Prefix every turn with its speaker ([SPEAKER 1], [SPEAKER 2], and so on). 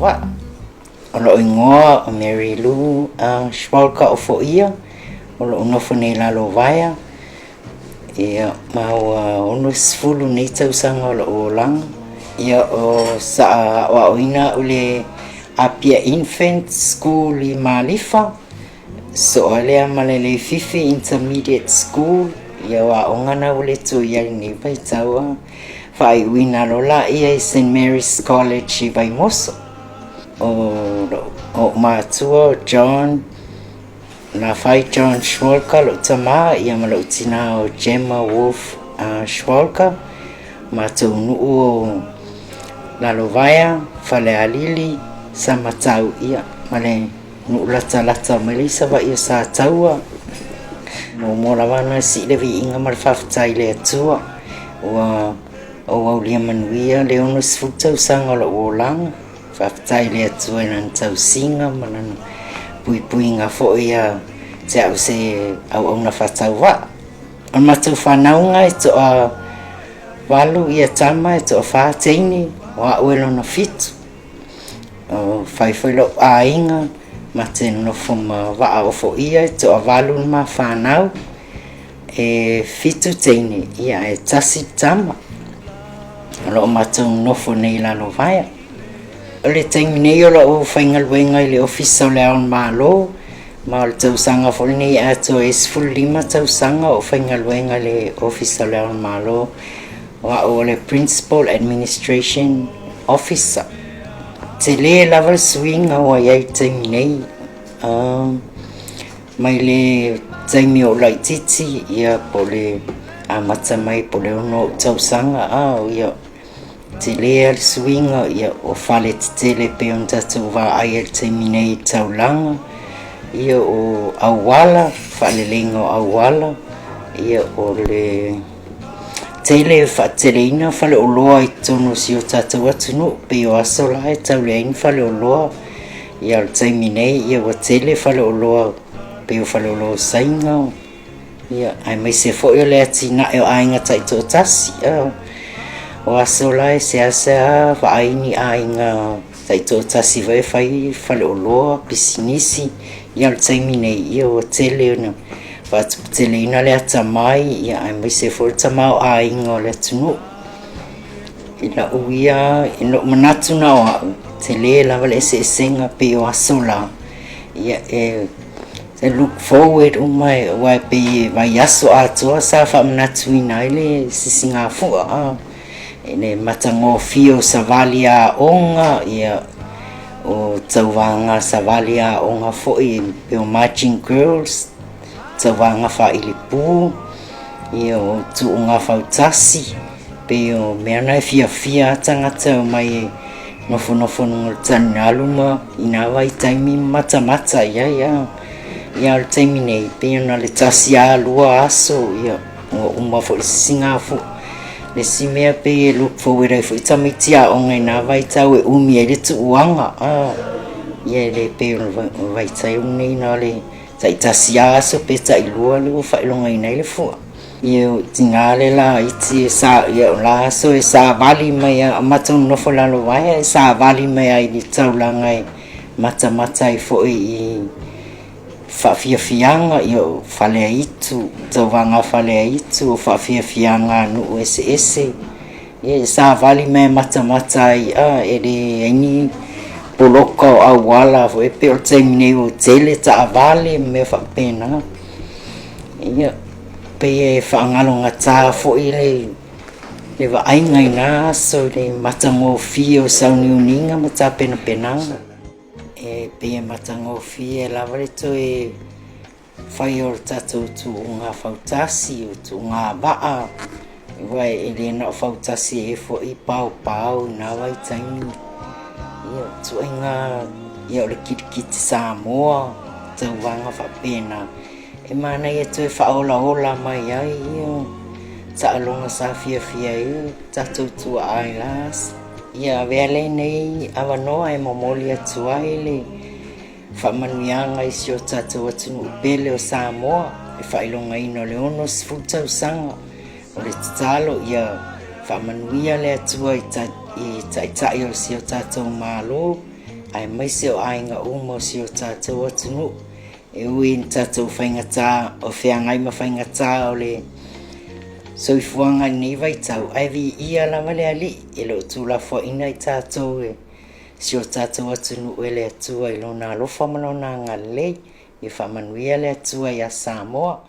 [SPEAKER 1] Faatauvaa. O lou igoa o Mary Lou Schwalger Ofoia, o loo nofo nei i Lalovaea, ia, ma ua 60 nei tausaga o lou olaga. Ia, o sa aoaoina au i le Apia Infant School i Malifa, sosoo ai lea ma le Leififi Intermediate School, ia o aoga na ua le toe i ai i lenei vaitau a. Faaiuina loa laia i Saint Mary's College i Vaimoso. O ou matua o John Lafai John Schwalger lou tamā ia ma lou tinā o Gemma Wolf Schwalger. Matou nuu o Lalovaea, Falealili, Samatau ia ma le nuu latalata mai le Savaii o Sataua. Muamua lava ona sii le viiga ma le faafetai i le Atua ua ou aulia manuia le 60 tausaga o lou olaga. Faafetai i le Atua i Lana tausiga ma Lana puipuiga foi ia te au se auauna faatauvaa. O le matou fanauga e toa valu ia tama e toa fa teine, o au e lona fitu. O fai foi lou aiga ma te nofo ma vaa ofoia e toa valu le ma fanau. E fitu teine, ia ae tasi le tama. O lo o matou nonofo nei i Lalovaea. O le taimi nei o lou faigaluega i le Ofisa o le Ao o le Malo, ma o le tausaga foi lenei atoa e 15 tausaga o faigaluega i le Ofisa o le Ao o le Malo, o au o le Principal Administration Officer. Tele lava le suiga ua i ai i le taimi nei. Mai le taimi o laitiiti, ia po o le amata mai po o le 6 ou tausaga, a ia tele lava le suiga, ia o fale tetele pei ona tatou vaai ai i le taimi nei i le taulaga, ia o auala, faaleleiga o auala, ia o le tele faateteleina faleoloa i totonu o si o tatou atunuu, pei o aso la e tau leai ni faleoloa. Ia o le taimi nei ia ua tele faleoloa pei o faleoloa o Saina, ia aemaise foi o le atinae o aiga taitoatasi. O aso la e seasea vaai ni aiga taitoatasi foi e fai faleoloa, pisinisi. Ia o le taimi nei ia ua tele ona faatuputeleina le atamai, ia aemaise foi o le tamaoaiga o le atunuu. I la'u ia, i lo'u manatu na o a'u, tele lava le eseesega pei o aso la, ia e look forward uma aua e pei e vaiaso atoa sa faamanatuina ai le sisigafua a, i le matagofie o savali aoga, ia o tauvaga savali aoga foi pei o marching girls, tauvaga faailipu, ia o tuuga fautasi. Pei o mea na e fiafia a tagata e omai e nofonofo i luga o le taligalu ma i na vaitaimi matamata i ai a. Ia a o le taimi nei, pei ona le tasi a lua aso, ia ua uma foi le sisigafua. Le isi mea pei e look forward ai foi tamaiti aoga i na vaitau e umi ai le tuuaga a. Ia e le pei o le vaitau lenei na o le taitasi a aso pe tailua lea ua faailogaina ai le fua. Ia o tina le laiti e sa ia o la aso e savali mai a o matou nonofo i Lalovaea e savali mai a i le taulaga e matamata ai foi i faafiafiaga ia o Faleaitu, tauvaga Faleaitu, o faafiafiaga a nuu eseese. Ia e savali mai e matamata ai a e leai ni poloka o auala foi pei o le taimi nei ua tele taavale ma mea faapena. Ia pei e faagalogata foi le vaaiga i na aso i le matagofie o sauniuniga ma tapenapenaga. E pei e matagofie lava le toe fai o le tatou tuuga fautasi, o tuuga vaa, aua e le na o fautasi e i ai foi paopao i na vaitaimi. Ia, o ituaiga, ia o le kilikiti Samoa, tauvaga faapena. E manaia toe faaolaola mai ai ia taaloga sa fiafia ai o tatou tuaa i la aso. Ia avea lenei avanoa e momoli atu ai le faamanuiaga i si o tatou atunuu pele o Samoa i le faailogaina o le 60 tausaga. O le tatalo ia faamanuia le Atua i taitai o si o tatou Malo. aemaise o aiga uma o si o tatou atunuu, e ui ina tatou faigata o feagai ma faigata o le soifuaga i lenei vaitau, ae viia lava le Alii e le o tuulafoaiina i tatou e si o tatou atunuu e le Atua i Lona alofa ma Lona agalelei. Ia faamanuia le Atua ia Samoa.